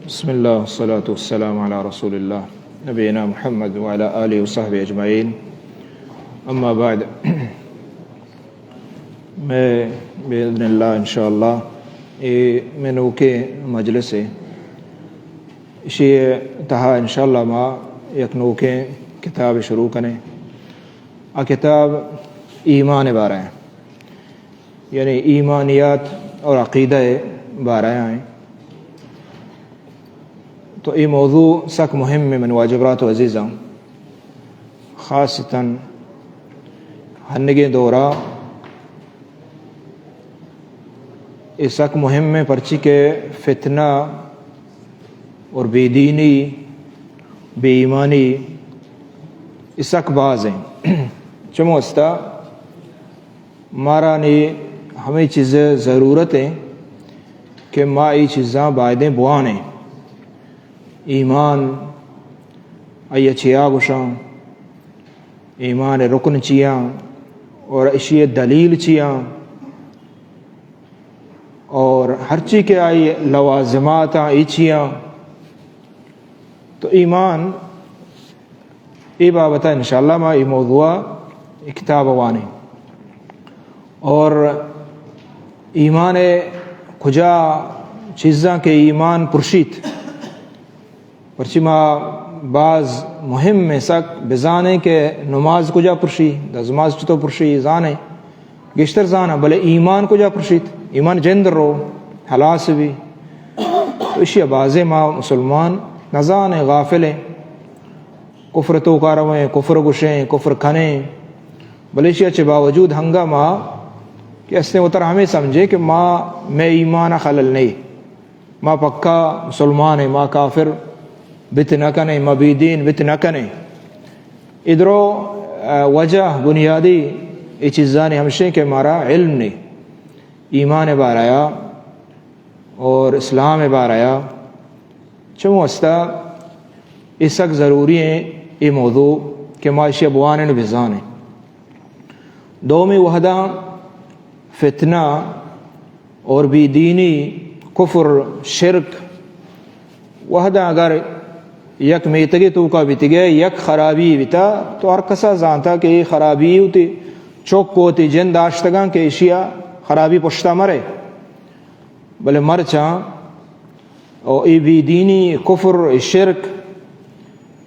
بسم اللہ والصلاة والسلام علی رسول اللہ نبینا محمد وعلی آلہ وصحبہ اجمعین۔ اما بعد، میں باذن اللہ انشاءاللہ اے میں نوکیں مجلس ہے، اشی تہا انشاءاللہ ما یک نوکیں کتاب شروع کنیں۔ آ کتاب ایمان بارہ ہیں، یعنی ایمانیات اور عقیدہ بارہ ہیں۔ تو اے موضوع سک مہم ہے من واجہ برات و عزیزاں، خاصتاً ہنگیں دورا اے سک مہم ہے، پرچی کہ فتنہ اور بے دینی، بے ایمانی اے سک باز ہیں۔ چمو استا مارا نی ہمے چیز ضرورت ہیں کہ ما اے چیزاں بایدیں بوانیں۔ ایمان آئی چیا گوشاں، ایمان رکن چیاں اور اشی دلیل چیاں، اور ہرچی کہ آئی لوازمات ہیں، اے چیاں۔ تو ایمان، اے بابت انشاءاللہ ما اے موضوع، اے کتاب وانیں۔ اور ایمان کجا چیزاں کہ ایمان پرشیت، پرچی ما باز مہم ہے سک بزانیں کہ نماز کجا پرشی، دزماز چطور پرشی، زانیں، گیشتر زاناں، بلے ایمان کجا پرشیت؟ ایمان جند رو، ہلاس بی۔ تو اشی بازیں ما مسلمان نزانیں، غافل ہیں، کفر توکا رویں، کفر گوشیں، کفر کنیں، بلے اشی چہ باوجود ہنگا ما کہ استیں وتر ہمیں سمجھے کہ ما، میں ایمان خلل نہیں۔ ما پکا مسلمان ہیں، ما کافر بت نہ کنیں، ما بے دین بت نہ کنیں۔ ادرو، آ، وجہ بنیادی اے چیزانی ہمشیں کہ مارا علم نے، ایمان بارہ یا اور اسلام بارہ یا۔ چمو استا اے سک ضروری ہیں اے موضوع کہ ما اشی بوانیں بزانیں۔ دومی وہداں فتنہ اور بے دینی، کفر، شرک، وہداں اگر یک میتگے توکا بیتگے، یک خرابی بیتا، تو ہر کسا زانتا کہ اے خرابی ہوتی، چک ہوتی، جن داشتگاں کہ اشیا خرابی پشتا مرے۔ بلے مرچاں او اے بے دینی، کفر، اے شرک،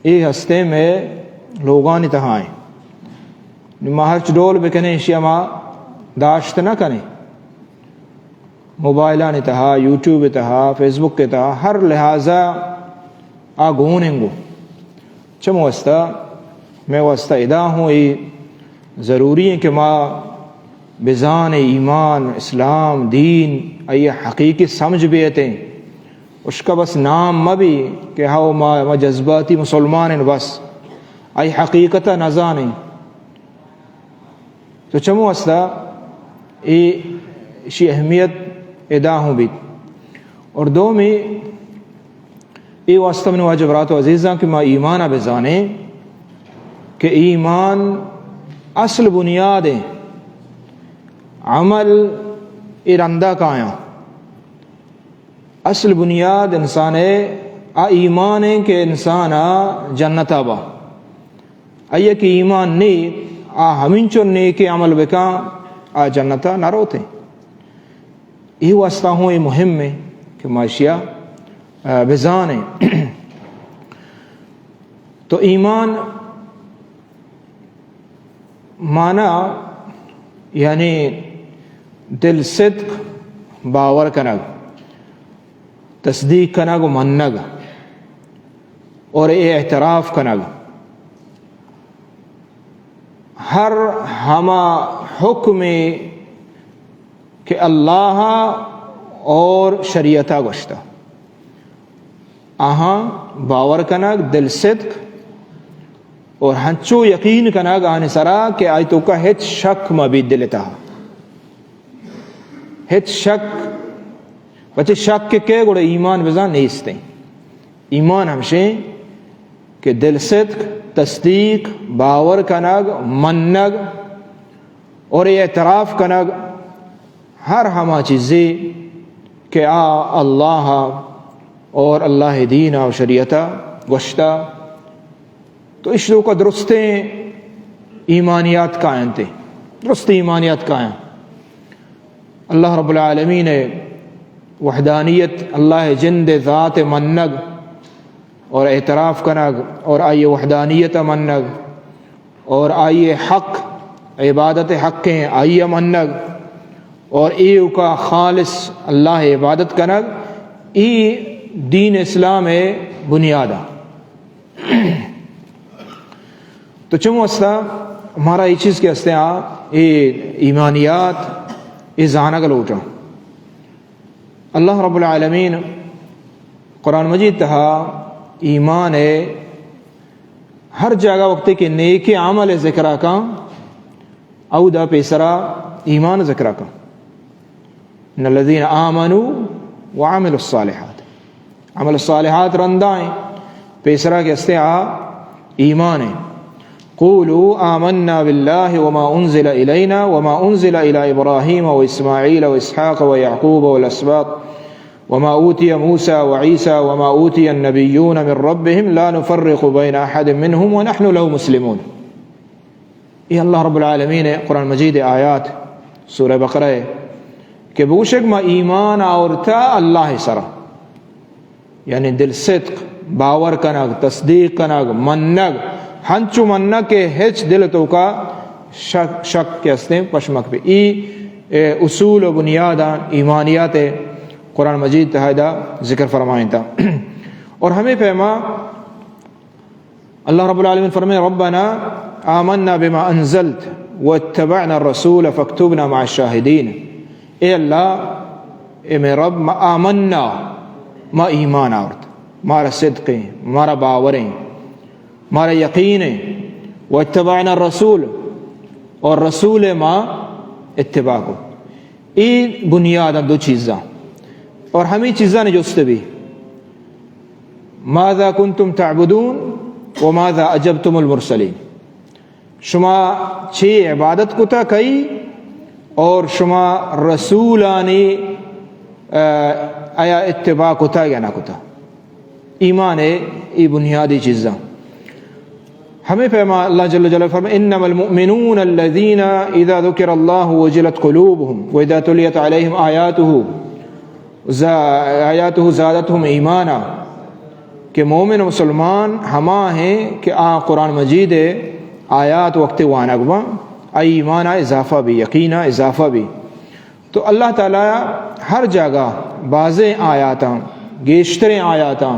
اے ہستیں مئے لوگانی تہا ہیں۔ ما ہرچ ڈول بکنیں، اشیا ما داشت نہ کنیں۔ موبائلانی تہا، یوٹیوب تہا، فیس بک تہا، ہر لحاظا آ گون انگو۔ چمو واسطہ، مئے واسطہ ادا ہوں اے ضروری ہیں کہ ما بزان ایمان، اسلام، دین، آئی حقیقی سمجھ بیتیں۔ اشکا بس نام مہ بی کہ ہاو ما، ما جذباتی مسلمان ہیں بس۔ آئی حقیقت نزانیں۔ تو چمو واسطہ اے، اشی اہمیت ادا ہوں بیت۔ اور دومی، اے واسطہ من واجہ برات و عزیزاں کہ ما ایمان بزانیں کہ ایمان اصل بنیاد ہیں، عمل اے رندا کایاں۔ اصل بنیاد انسان ہے، آ ایمان ہیں کہ انسان آ جنتا با۔ آئی کہ ایمان نی، آ ہمینچو نیکیں عمل بکاں، آ جنتا نہ روتیں۔ اے واسطہ ہوں اے مہم ہے کہ ما اشیا، آ، بزانیں۔ تو ایمان مانا یعنی دل صدق، باور کنگ، تصدیق کنگ و منگ اور اعتراف کنگ۔ ہر ہما حکمے کہ اللہ اور شریعتا گوشتا، آہاں باور کنگ، دل صدق اور ہنچو یقین کنگ آنی سرا کہ آئی توکا ہچ شک مہ بیت دل تہا۔ ہچ شک، پچے شک کہ کئے گڑا ایمان بزاں نیستیں۔ ایمان ہمشیں کہ دل صدق، تصدیق، باور کنگ، منگ اور اعتراف کنگ ہر ہما چیزے کہ آ اللہ اور اللہ دین و شریعت گوشتا، تو اش لوکا درستیں ایمانیات کاینتے، درستیں ایمانیات کایاں۔ اللہ رب العالمین وحدانیت، اللہ جند ذات منگ اور اعتراف کنگ اور آئی وحدانیت منگ اور آئی حق، عبادت حقیں آئی منگ اور ایوکا خالص اللہ عبادت کنگ، ای دین اسلام بنیاد۔ تو چم واسطہ مارا یہ چیز کے ہستے آ، یہ ایمانیات، یہ زانگ لوٹا۔ اللہ رب العالمین قرآن مجید تہا ایمان ہے، ہر جاگہ وقت کے نیک عمل ذکر کا، او دا پیسرا ایمان ذکر کا۔ ان الذين آمنوا وعملوا الصالحات، عمل الصالحات رندائیں، پیسرا کے ہستے آ ایمان ہے۔ قولوا آمنا بالله وما أنزل إلينا وما أنزل إلى إبراهيم وإسماعيل وإسحاق ويعقوب والأسباط وما أوتي موسى وعيسى وما أوتي النبيون من ربهم لا نفرق بين أحد منهم ونحن له مسلمون۔ یہ اللہ رب العالمین قرآن مجید آیات، سورہ بقرہ ہے کہ بوشک ما ایمان آورتا اللہ سرا، یعنی دل صدق، باور کنگ، تصدیق کنگ، منگ، ہنچو منگ کہ ہچ دل توکا شک، شک کے ہستیں پشمک پہ۔ ای، اے، اصول و بنیاداں ایمانیات قرآن مجید تہا دا ذکر فرمائیں تا۔ اور ہمیں پیما اللہ رب العالمین فرمائے، ربنا آمنا بما انزلت واتبعنا الرسول فاكتبنا مع الشاهدين۔ اے اللہ، اے میں رب، ما آمنا، ما ایمان آورت، مارا صدقیں، مارا باوریں، مارا یقینیں، واتبعنا الرسول، اور رسول ما اتباع کو۔ اے بنیاد دو چیزاں، اور ہمیں چیزاں نے جست بھی، ماذا كنتم تعبدون وماذا أجبتم المرسلين۔ شما چے عبادت کتا کئی اور شما رسولانی، آ، آیا اتباع کتا یا نہ کتا؟ ایمان ہے، ای بنیادی چیزاں۔ ہمیں پیما اللہ جل جلالہ فرمائے، انما المؤمنون الذين اذا ذكر الله وجلت قلوبهم واذا تليت عليهم آياته ز-، آياته زادتهم ايمانا، کہ مومن و مسلمان ہما ہیں کہ آ قرآن مجید آیات وقت وانگ باں، آئی ایمان اضافہ بھی، یقین اضافہ بھی۔ تو اللہ تعالی ہر جاگہ بازیں آیاتاں، گیشتریں آیاتاں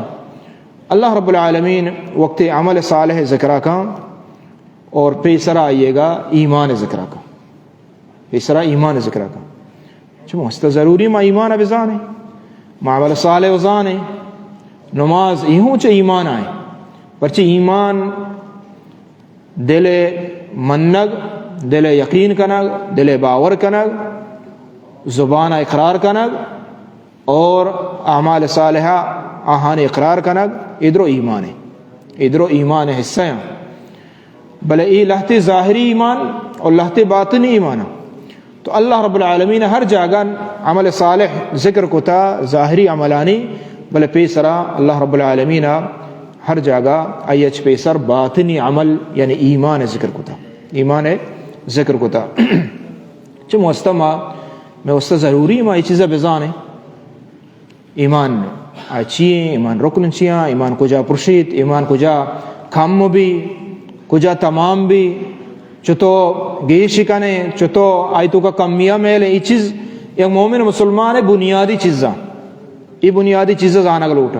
اللہ رب العالمین وقت عمل صالح ذکر کاں اور پیسرا آئیے گا ایمان ذکر کاں۔ پیسرا ایمان ذکر کاں۔ چہ مست ضروری ما ایمان بزانیں، ما عمل صالح بزانیں، نماز ایہوں چہ ایمان آئیں۔ پرچہ ایمان دل منگ، دل یقین کنگ، دل باور کنگ، زبان اقرار کنگ اور اعمال صالحہ آہان اقرار کنگ، ادرو ایمان ہے، ادرو ایمان حصہ ہیں۔ بلے اے لہتے ظاہری ایمان اور لہتے باطنی ایمان ہیں۔ تو اللہ رب العالمین ہر جاگہ عمل صالح ذکر کتا، ظاہری عملانی، بلے پیسرا اللہ رب العالمین ہر جاگہ آئی اچ پیسر باطنی عمل یعنی ایمان ذکر کتا، ایمان ذکر کتا۔ چہ مستما میں واسطہ ضروری ما یہ چیزیں بزانیں۔ ایمان آ چی ایں؟ ایمان رکن چی ایں؟ ایمان کجا پرشیت؟ ایمان کجا کم بی؟ کجا تمام بی؟ چتو گیش کنے؟ چتو آئی توکا کمیا میلے؟ ای چیز یک مومن مسلمان بنیادی چیزاں، ای بنیادی چیزاں زانگ لوٹا۔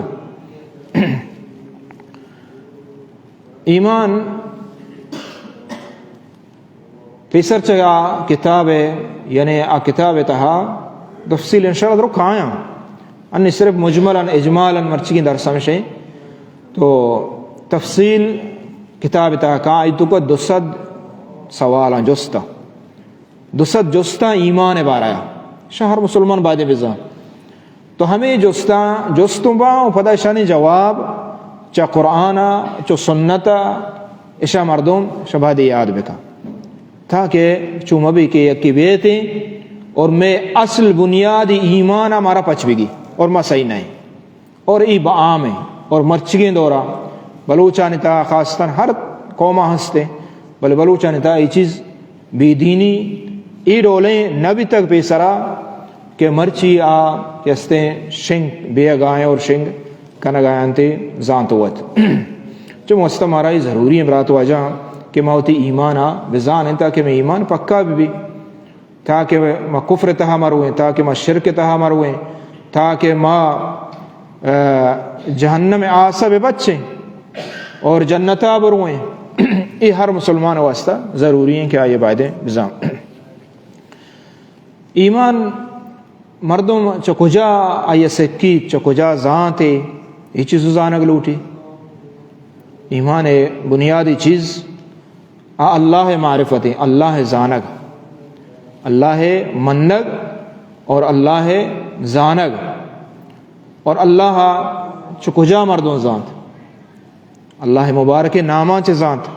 ایمان پیسر چہ آ کتاب ء، یعنی آ کتاب ء تہا تفصیل انشاءاللہ درو کایاں۔ انی صرف مجملاً، اجمالاً مرچی درس ہمشیں۔ تو تفصیل کتاب ء تہا کاں، آئی توکا دو سد سوالاں جستا۔ دو سد جستا ایمان ء بارہ ء۔ شہ ہر مسلمان بایدے بزان۔ تو ہمے جستاں جستوں باں و پدا اشانی جواب چہ قرآن ء، چہ سنت ء، اشاں مردم شبہ دے یاد بکن، تاکہ چو مبی کہ یکی بیتیں اور مئے اصل بنیادی ایمان ء مارا پچ بگی اور ما صحیح نہ ایں۔ اور ای با عام ہیں۔ اور مرچگیں دورا بلوچانی تہا خاصتاً ہر قوما ہستے، بلے بلوچانی تہا ای چیز بے دینی ای ڈولیں نہ بیتگ پیسرا کہ مرچی آ کہ استیں شنگ بیگائیں اور شنگ کنگایانتے زانت وت۔ چو مستہ مارا ای ضروری ہیں برات واجہ کہ ما وتی ایمان آ بزانیں تاکہ میں ایمان پکا بھی بھی۔ تاکہ ما کفر تہا مرویں، تاکہ ما شرک تہا مرویں، تاکہ ما، آ، جہنم آسا بہ بچیں اور جنتا برویں۔ اے ہر مسلمان واسطہ ضروری ہیں کہ آئیے بایدیں بزان۔ ایمان مردم چہ کجا آئیے سکیت، چہ کجا زانتے، اے چیز زانگ لوٹی۔ ایمان بنیادی چیز آ اللہ معرفت، اللہ زانگ، اللہ منگ اور اللہ زانگ۔ اور اللہ چہ کجا مردم زانت؟ اللہ مبارکیں ناماں چہ زانت،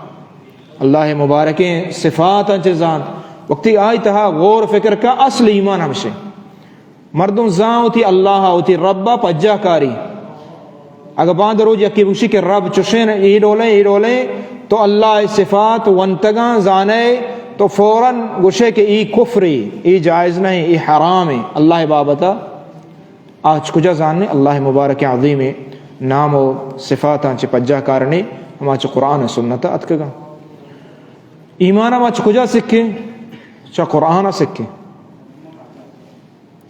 اللہ مبارکیں صفاتاں چہ زانت۔ وقتی آئی تہا غور فکر کا، اصل ایمان ہمشے۔ مردم زان وتی اللہ ءَ، وتی رب ءَ پجاہ کاری۔ اگہ باند روچ یکے بگوشی کہ رب چوشیں، اے ڈولیں، اے ڈولیں، تو اللہ ءِ صفات ونتگاں زانئے، تو فوراً گوشئے کہ اے کفرے، اے جائز نہ ایں، اے حرام ایں۔ اللہ ءِ بابت ءَ آ چہ کجا زاننے؟ اللہ مبارک عظیم نام و صفاتاں چہ پجاہ کارنے، ہما چہ قرآن و سنت ءَ اتکگاں۔ ایمان ءَ ما چہ کجا سکیں؟ چہ قرآن ءَ سکیں۔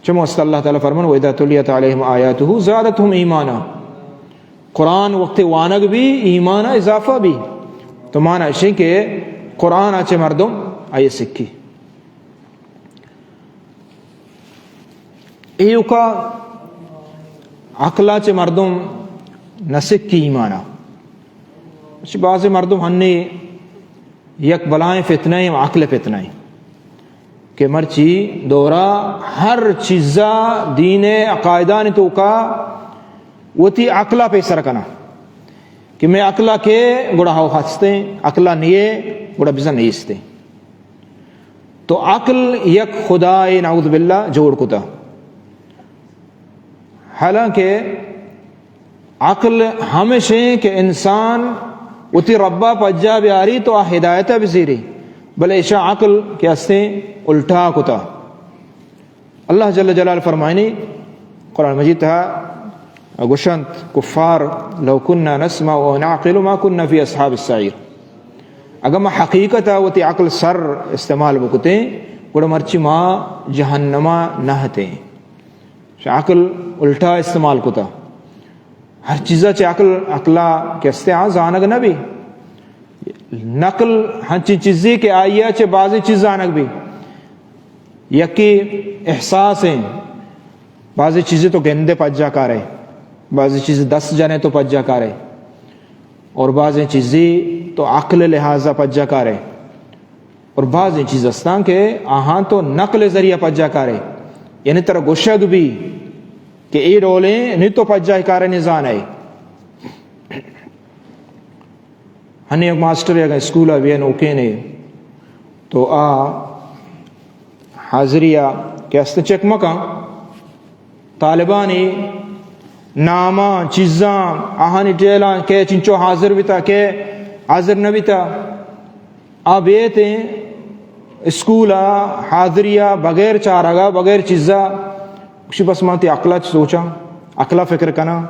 چمو است اللہ تعالی فرمان: "و اذا تلیت علیہم آیاتہ زادتہم ایمانا۔" قرآن وقت وانگ بی، ایمان اضافہ بی۔ تو مانا اشیں کہ قرآن چہ مردم آئی سکی۔ ایوکا عقل چہ مردم نہ سکی ایمانا۔ اچھا، بعض مردم ہنی یک بلائیں فتنہ ایں، عقل فتنہ ایں کہ مرچی دورا ہر چیزا دین عقائدانی توکا وتی عقلا پیسر کنا کہ میں عقلا کے گڑا ہو ہستیں، عقلا نیے گڑا بزن نیستیں۔ تو عقل یک خدائے نعوذ باللہ جوڑ کتا۔ حالانکہ عقل ہمشیں کہ انسان وتی ربا پجا بیاری تو آ ہدایت بزیری، بلے اشاں عقل کہ استیں الٹا کتا۔ اللہ جل جلال فرمائنی قرآن مجید تہا گوشنت کفار: "لو کنا نسمع او نعقل ما کنا فی اصحاب السعیر۔" اگر ما حقیقتا وتی عقل سر استعمال بکتیں، گڑا مرچی ما جہنما نہ ہتیں۔ عقل الٹا استعمال کتا۔ ہر چیزا چہ عقل، عقلا کہ استے آ زانگ نہ بی۔ نقل ہنچی چیزی کہ آئیا چہ بازی چیز زانگ بی۔ یکی احساس ہیں، بازی چیزی تو گندے پجا کارے، بازی چیز دست جنے تو پجا کارے، اور بازی چیزی تو عقل لحاظا پجا کارے۔ اور بازیں چیز استاں کہ آہاں تو نقل ذریعہ پجا کارے، یعنی ترا گوشگ بی کہ اے ڈولیں نی تو پجا کارے نی زانے۔ ہنی یک ماسٹر یک اسکول ءَ بیا نوکینے تو آ حاضری ءَ کہ است چیک مکن۔ طالبانی ناماں، چیزاں، آہانی ٹیلاں کہ چنچو حاضر بیتا، کہ حاضر نہ بیتا، آ بیتیں اسکول ءَ حاضری ءَ بغیر چارگ ءَ، بغیر چیز ءَ، گوشی بس من تی عقل ءَ سوچاں، عقل ءَ فکر کناں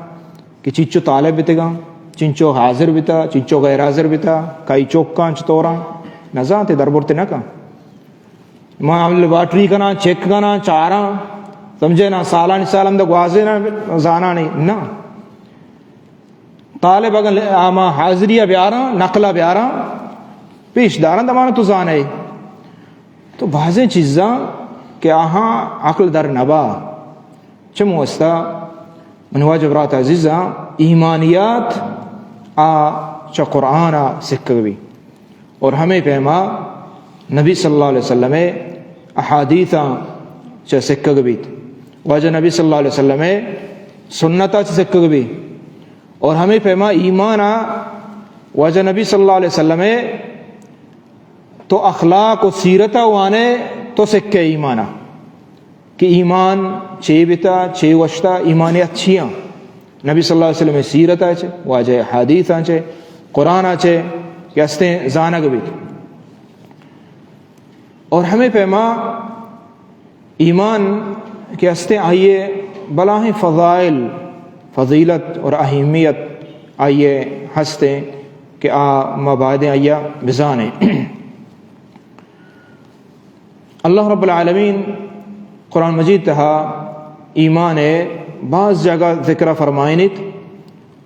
کہ چنچو طالب بیتگاں، چنچو حاضر بیتا، چنچو غیر حاضر بیتا، کئی چوکاں چطوراں، نزانتے دربرتے نہ کن۔ ما ہم لیبارٹری کناں، چیک کناں، چاراں، سمجھے نا، سالانی سال ہم دا گوازے نا زانانی، نا۔ طالب اگر ل-، آ ما حاضری بیاراں، نقل بیاراں، پیش داراں، دمان تو زانے۔ تو بازیں چیزاں کہ آہاں عقل در نبا۔ چمو استا من واجہ برات عزیزاں، ایمانیات آ چہ قرآن ءَ سکگ بی۔ اور ہمے پیما نبی صلی اللہ علیہ وسلم ءِ احادیثاں چہ سکگ بیت، واجہ نبی صلی اللہ علیہ وسلم ءِ سنت ءَ چہ سکگ بیت، اور ہمے پیما ایمان ءَ واجہ نبی صلی اللہ علیہ وسلم ءِ تو اخلاق و سیرت ءَ وانے تو سکے ایمان ءَ۔ کہ ایمان چے بیتا، چے وشتا، ایمانیت چیاں؟ نبی صلی اللہ علیہ وسلم سیرت چہ، واجہ حدیثاں چہ، قرآن چہ کہ استیں زانگ بیت۔ اور ہمیں پیما ایمان کہ ہستیں آئیے بلاہیں فضائل، فضیلت اور اہمیت آئیے ہستیں کہ آ ما بائدیں آئیا بزانیں۔ اللہ رب العالمین قرآن مجید تہا ایمان باز جگہ ذکر فرمائنیت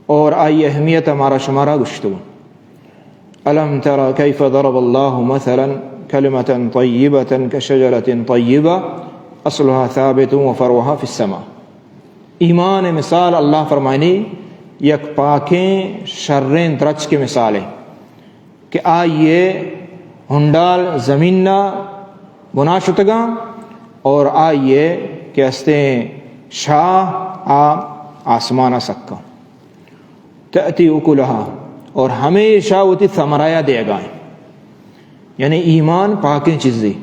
اور آئی اہمیت ہمارا شمارا گشتو۔ الم تر کیف ضرب اللہ مثلا کلمة طیبة کشجرة طیبة اصلها ثابت وفرعها فی السماء۔ ایمان مثال اللہ فرمائنی یک پاکیں شریں درچ کے مثال ہے کہ آئیے ہنڈال زمین نا بنا شتگاں اور آئیے کہ استیں شاہ آ آسمان سکا۔ تأتی اکلہا، اور ہمیشہ وتی ثمرہ دیگائیں۔ یعنی ایمان پاکیں چیزی۔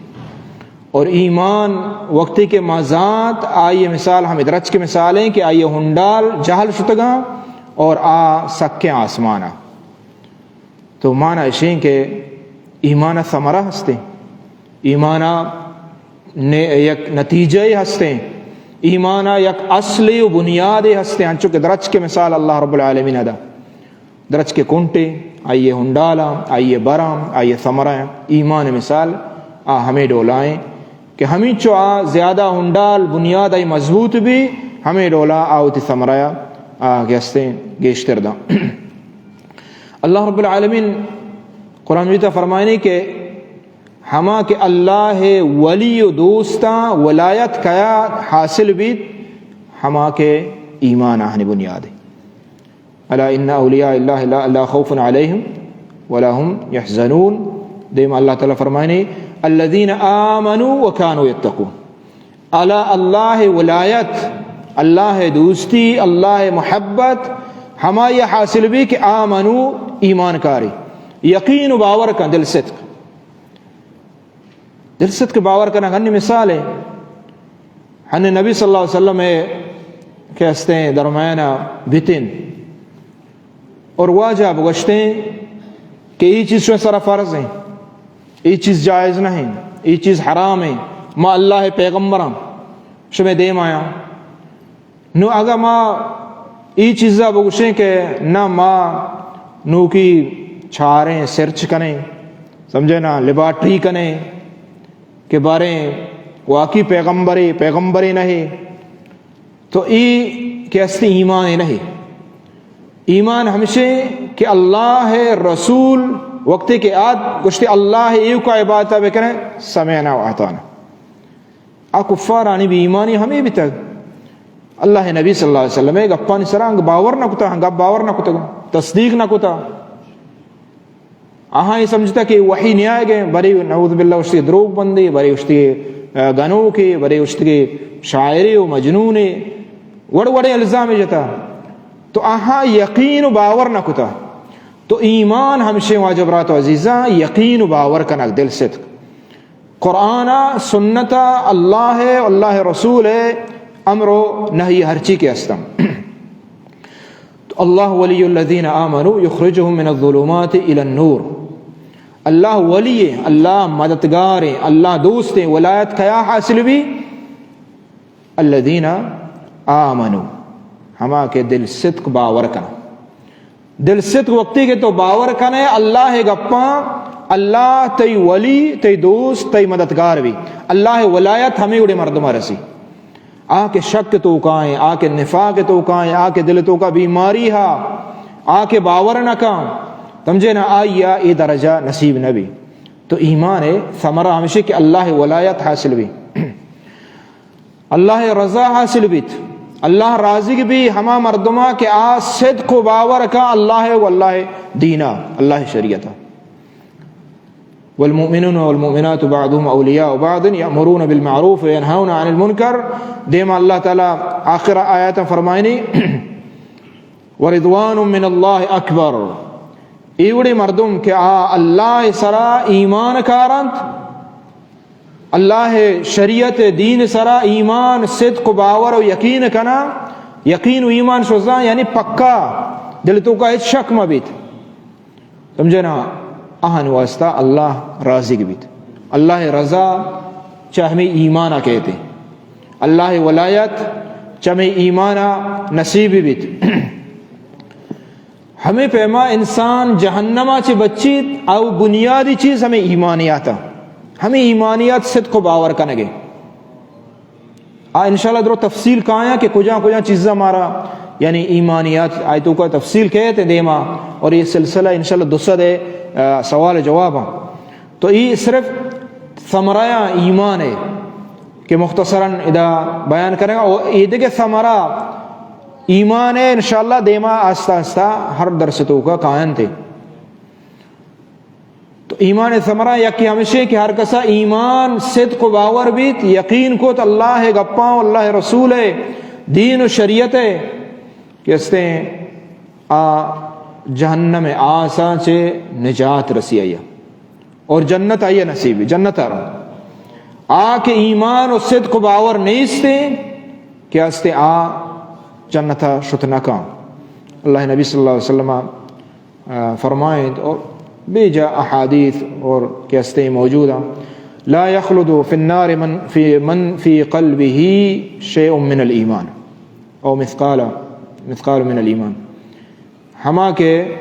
اور ایمان وقتی کہ ما زانت، آئی مثال ہمیں درچ کے مثال ہیں کہ آئی ہنڈال جہل شتگاں اور آ سکیں آسمانا۔ تو مانا اشیں کہ ایمان ثمرہ ہستے، ایمان نے یک نتیجہ ہستے، ایمان یک اصل و بنیاد ہستے، انچو کہ درچ کے مثال اللہ رب العالمین ادا۔ درچ کے کنٹے، آئیے ہنڈالا، آئیے براں، آئیے ثمرہ، ایمان مثال آ ہمیں ڈولائیں کہ ہمینچو آ زیادہ ہنڈال بنیاد آئی مضبوط بھی، ہمیں ڈولا آ وتی ثمرہ آ گستیں گیشتر داں۔ اللہ رب العالمین قرآن مجید فرمائنے کہ ہما کہ اللہ ولی و دوستاں ولایت کیا حاصل بیت، ہما کہ ایمان آہنی بنیاد۔ الا ان اولیاء اللہ لا، لا خوف علیہم ولا هم يحزنون۔ دیم اللہ تعالی فرمائنے، الذین آمنوا وكانوا يتقون۔ الا اللہ ولایت، اللہ دوستی، اللہ محبت ہمائی حاصل بی کہ آمنوا، ایمان کاری، یقین و باور کن، دل صدق۔ دل صدق باور کنگ ہنی مثال ہے۔ ہنی نبی صلی اللہ علیہ وسلم ہے کہ استیں درمیانہ بیتن اور واجہ بگوشتیں کہ ای چیز شو سر فرض ہیں، ای چیز جائز نہیں، ای چیز حرام ہیں، ما اللہ پیغمبراں شمے دیم آیاں۔ نو اگاں ما ای چیزا بگوشیں کہ نہ ما نوکی چاریں، سرچ کنیں، سمجھے نا، لیبارٹری کنیں کہ باریں واقعی پیغمبرے، پیغمبرے نہیں، تو ای کہ استی ایمان نہیں۔ ایمان ہمشے کہ اللہ رسول وقتی کہ آت گوشتے اللہ ایوکا عبادت بکنے، سمعنا و اطعنا۔ آ کفارانی بے ایمانی ہمے بیتگ۔ اللہ نبی صلی اللہ علیہ وسلم گپانی سرا انگ باور نہ کتا، گپ باور نہ کتا، تصدیق نہ کتا۔ آہاں یہ سمجھتا کہ وحی نیائے گئے، برے نعوذ باللہ اشتی دروگ بندے، برے اشتی، آ، گنوکے، برے اشتی شاعرے و مجنونے، وڑ وڑے الزام جتا۔ تو آہاں یقین و باور نہ کتا۔ تو ایمان ہمشے واجب رات و عزیزاں، یقین و باور کنگ، دل صدق۔ قرآن، سنت، اللہ، اللہ رسول امر و نہی ہرچی کے استم۔ تو اللہ ولی الذین آمنوا یخرجهم من الظلمات الی النور۔ اللہ ولی، اللہ مددگار، اللہ دوست، ولایت کیا حاصل بی؟ الذین آمنوا، ہما کہ دل صدق باور کن۔ دل صدق وقتی کہ تو باور کنے اللہ گپاں، اللہ تئی ولی، تئی دوست، تئی مددگار بی۔ اللہ ولایت ہمیں وڑے مردم رسی۔ آ کہ شک تو کائیں، آ کہ نفاق تو کائیں، آ کہ دل تو کا بیماری ہا، آ کہ باور نہ کاں، سمجھے نا، آئی آ اے درجہ نصیب نہ بی۔ تو ایمان ثمرہ ہمشے کہ اللہ ولایت حاصل بی۔ اللہ رضا حاصل بیت۔ اللہ راضی بی ہما مردما کہ آ صدق و باور کا اللہ و اللہ دینا، اللہ شریعتا۔ والمؤمنون والمؤمنات بعضهم اولیاء بعض یأمرون بالمعروف وینهون عن المنکر۔ دیما اللہ تعالی آخر آیات فرمائنی، ورضوان من اللہ اکبر۔ ایوڑے مردم کہ آ اللہ سرا ایمان کارنت، اللہ شریعت دین سرا ایمان، صدق و باور و یقین کنا، یقین و ایمان شزاں، یعنی پکا، دل توکا ہچ شک مہ بیت۔ سمجھے نا؟ آہانی واسطہ اللہ راضی بیت۔ اللہ رضا چہ ہمیں ایمانا کہتے۔ اللہ ولایت چہ ہمیں ایمانا نصیب بیت۔ ہمیں پیما انسان جہنما چہ بچیت، او بنیادی چیز ہمیں ایمانیات۔ ہمیں ایمانیات صدق و باور کنگے۔ آ انشاءاللہ درو تفصیل کایاں کہ کجا کجا چیزاں مارا، یعنی ایمانیات آئی توکا تفصیل کہتے دیما، اور یہ سلسلہ انشاءاللہ دو سد ہے، آ، سوال جواب ہاں۔ تو یہ صرف ثمرہ ایمان ہے کہ مختصراً ادا بیان کریں گا۔ اور یہ دیکھے ثمرہ ایمان ہے، انشاءاللہ دیما آستہ آستہ ہر درس توکا کاینتے۔ تو ایمان ثمرہ یکی ہمشے کہ ہر کسا ایمان، صدق و باور بیت، یقین کت اللہ گپاں و اللہ رسول دین و شریعت کہ استیں آ جہنم آساں چہ نجات رسی آئی اور جنت آئی نصیب، جنت آ رو۔ آ کہ ایمان و صدق و باور نیستیں کہ استیں آ جنتا شت نکاں۔ اللہ نبی صلی اللہ علیہ وسلم آ، فرمائیں اور بے جا احادیث اور کہ ہستے موجود ہیں، لا يخلد في النار من في، من في قلبه شيء من الإيمان أو مثقال، مثقال من الإيمان۔ ہما کہ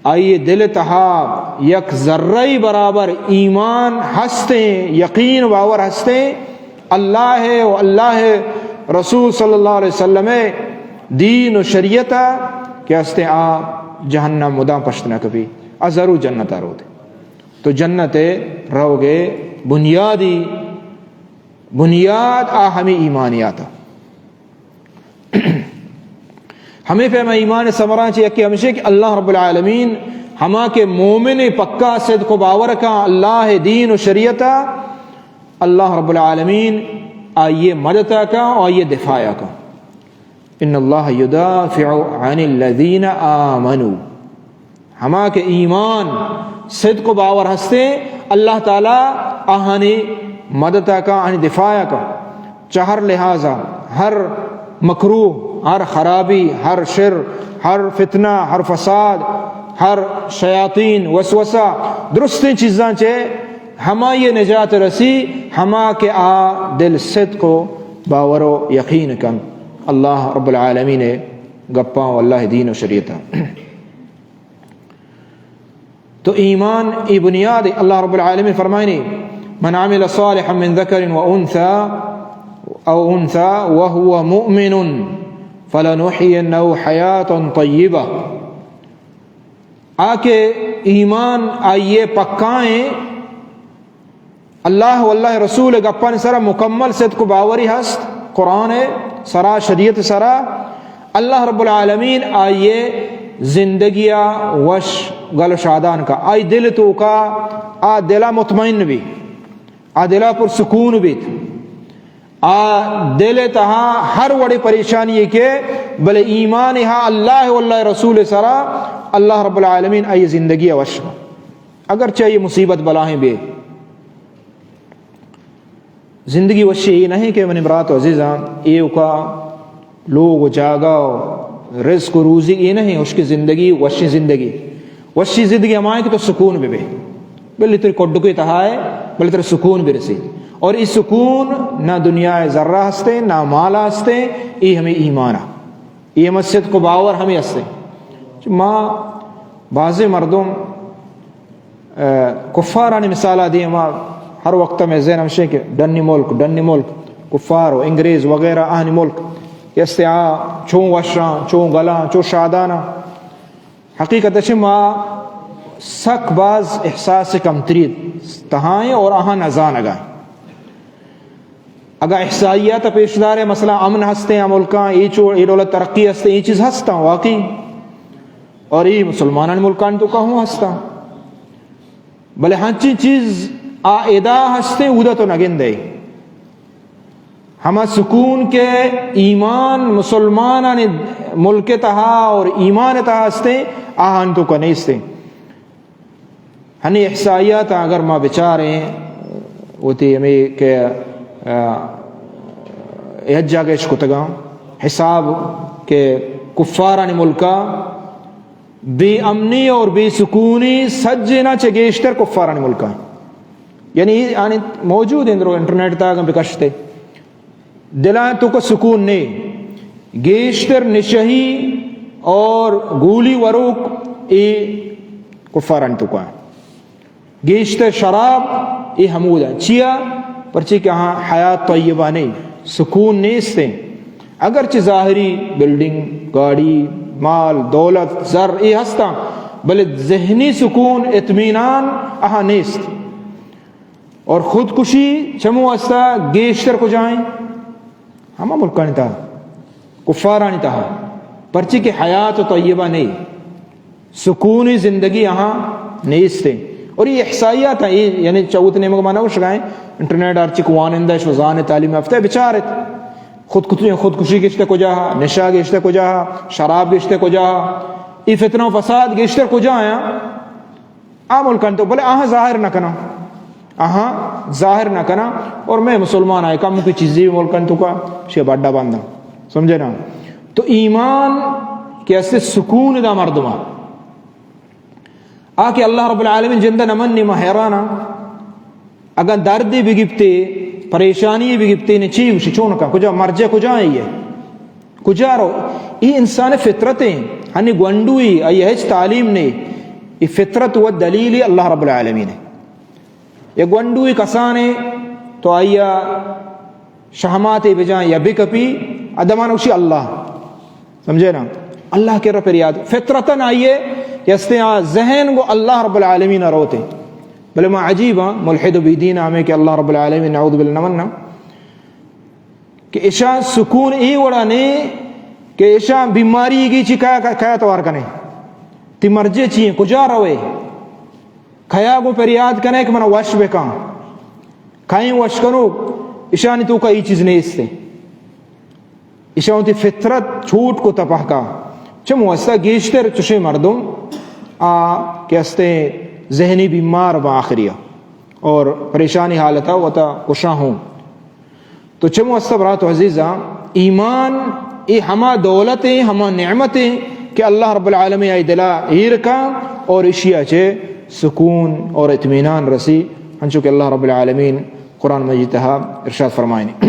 آئی دل تہا یک ذرہ برابر ایمان ہستیں، یقین باور ہستیں، اللہ و اللہ رسول صلی اللہ علیہ وسلم دین و شریعت کہ ہستیں، آ جہنم مدام پشت نہ کپی، آ ضرور جنت روت۔ تو جنت روگے بنیادی بنیاد آ ہمیں ایمانیات۔ ہمیں پیما ایمان ثمراں چہ یکے ہمشے کہ اللہ رب العالمین ہما کہ مومن پکا صدق و باور کا اللہ دین و شریعتا، اللہ رب العالمین آئیے مدد کا، آئیے دفاع کا۔ ان اللہ یدافع عن الذین آمنوا۔ ہما کہ ایمان، صدق و باور ہستے، اللہ تعالی آہانی مدد کا، آہانی دفاع کا، چہ ہر لحاظا، ہر مکروہ، ہر خرابی، ہر شر، ہر فتنہ، ہر فساد، ہر شیاطین وسوسہ، درستیں چیزاں چہ ہمائی نجات رسی، ہما کہ آ دل صدق و باور و یقین کن اللہ رب العالمین گپاں و اللہ دین و شریعتا۔ تو ایمان ای بنیاد۔ اللہ رب العالمین فرمائنی، من عمل صالحا من ذکر و انثی او انثی وهو مؤمن فلنحینه حیاتا طیبہ۔ آ کہ ایمان آئیے پکائیں، اللہ و اللہ رسول گپانی سرا مکمل صدق و باوری ہست، قرآن سرا، شریعت سرا، اللہ رب العالمین آئیے زندگیا وش گل و شادان کا، آئی دل توکا آ دلا مطمئن بی، آ دلا پر سکون بیت۔ آ دل تہا ہر وڑے پریشانی کہ بلے ایمان ہا اللہ و اللہ رسول سرا، اللہ رب العالمین آئی زندگی وش۔ اگرچہ یہ مصیبت بلاہیں بے، زندگی وشی یہ نہیں کہ منی برات و عزیزاں، ایوکا لوگ و جاگہ و رزق و روزی یہ نہیں، ہشکی زندگی، وشی زندگی۔ وشی زندگی ہمائیں کہ تو سکون بے بے۔ بلے تیری کڈکے تہا ہے، بلے تیرے سکون برسی۔ اور یہ سکون نہ دنیا ذرہ ہستے، نہ مال ہستے، یہ ہمیں ایمان ہے۔ یہ ہمیں صدق و باور ہمیں ہستے۔ ما بعض مردم، اے، کفارانی مثال دیں، ما ہر وقت میں ذہن ہمشے کہ ڈنی ملک، ڈنی ملک، کفار و انگریز وغیرہ آنی ملک، ہستے آ چون وشاں، چون گلاں، چون شاداناں۔ حقیقت اش ما سک باز احساس کمتری تہائیں اور آہاں نزانگا۔ اگاں احصائیات پیش دارے، مثلا امن ہستیں، آ ملکاں اے چو، اے ڈول ترقی ہستیں، اے چیز ہستاں واقعی، اور اے مسلمانان ملکان توکا ہوں ہستاں، بلے ہنچیں چیز آ ادا ہستیں، اودا تو نگندے۔ ہما سکون کہ ایمان مسلمانانی ملک تہا اور ایمان تہا ہستیں، آہان توکا نیستیں۔ ہنی احصائیات اگر ما بچاریں، وتی ہمیں کہ، آ، یک جاگہ اش کتگاں، حساب کہ کفارانی ملکا بے امنی اور بے سکونی سجنا چہ گیشتر کفارانی ملکا۔ یعنی آنی موجود اندرو انٹرنیٹ تاگا بکشتے۔ دلان تو کا سکون نے، گیشتر نشہی اور گولی وروک اے کفارانی تو کا۔ گیشتر شراب اے ہمودا۔ چیا؟ پرچے کہ ہاں حیات طیبہ نہیں، سکون نیستیں۔ اگرچہ ظاہری بلڈنگ، گاڑی، مال، دولت، زر اے ہستاں، بلے ذہنی سکون، اطمینان اہاں نیست۔ اور خودکشی چمو ہستا گیشتر کجائیں؟ ہما ملکانی تہا، کفارانی تہا، پرچے کہ حیات طیبہ نہیں، سکونی زندگی اہاں نیستیں۔ اور یہ احصائیات ہیں، یہ یعنی چوت نیمگ مانا گوشگائیں، انٹرنیٹ ہرچی کو وانندہ شو زان تعلیم یافتہ بچارت۔ خود کشی، خودکشی گشتہ کجا، نشہ گشتہ کجا، شراب گشتہ کجا، یہ فتنہ و فساد گشتہ کجا ہیں؟ آ ملکانی تو، بلے آہاں ظاہر نہ کناں، آہاں ظاہر نہ کناں۔ اور میں مسلمان آئے کم کی چیزی ملکانی تو کا شے بڈا بنداں، سمجھے نا؟ تو ایمان کہ اسے سکون دا مردمہ، آ کہ اللہ رب العالمین جندہ نمن نیما حیراناں۔ اگاں دردے بگپتے، پریشانی بگپتے، نے چی گوشی، چون کا، کجا مرجع کجا ہے یہ؟ کجا رو؟ یہ انسان فطرت ہیں، ہنی گونڈوی، آئی ہچ تعلیم نے۔ یہ فطرت و دلیل اللہ رب العالمین ہے۔ یہ گونڈوی کسانے تو آئی شہماتے بجان یا بکپی، ادمان گوشی اللہ۔ سمجھے نا؟ اللہ کے رب یاد۔ فطرتاً آئیے کہ استے آ ذہن گو اللہ رب العالمین روتے۔ بلے ما عجیب ہاں، ملحد و بیدین ہمیں کہ اللہ رب العالمین نعوذ باللہ نمنا کہ اشاں سکون ای وڑا نے کہ اشاں بیماری گی چی کیا، کیا توار کنے؟ تی مرجع چی ہیں؟ کجا روے؟ کیا گو پریاد کنے کہ منا وش بکاں؟ کائیں وش کنو؟ اشانی تو کا ای چیز نیستے۔ ایشاں وتی فطرت چوٹ کو تپہکا۔ چمو واسطہ گیشتر چشیں مردم آ کہ ہستے ذہنی بیمار با آخریا اور پریشانی حالتا وتا کشاں ہوں۔ تو چمو واسطہ برات و عزیزاں، ایمان اے ہما دولت ہیں، ہما نعمت ہیں کہ اللہ رب العالمین آئی دلا ایر کا اور اشیا چے سکون اور اطمینان رسی، ہنچو کہ اللہ رب العالمین قرآن مجید تہا ارشاد فرمائنی۔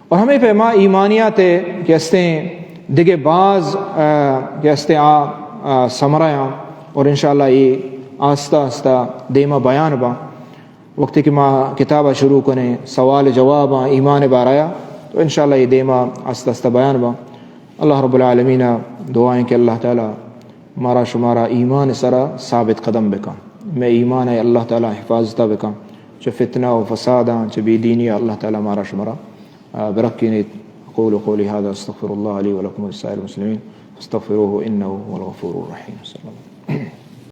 اور ہمیں پیما ایمانیات کہ ہستیں دگہ باز، آ، کہ ہستیں آ، آ، ثمرہ آں اور انشاءاللہ یہ آستہ آستہ دیما بیان با۔ وقتی کہ ما کتابہ شروع کنیں، سوال جواب آں ایمان بارہ آ، تو انشاءاللہ یہ دیما آستہ آستہ بیان با۔ اللہ رب العالمین دعائیں کہ اللہ تعالی مارا شمارا ایمان سرا ثابت قدم بکن۔ میں ایمان ہے اللہ تعالی حفاظتہ بکن۔ چہ فتنہ و فساداں، چہ بے دینی اللہ تعالی مارا شمارا، آ، برکینیت۔ أقول قولي هذا أستغفر الله لي ولكم ولسائر المسلمين فاستغفروه إنه هو الغفور الرحيم. صلى الله عليه وسلم.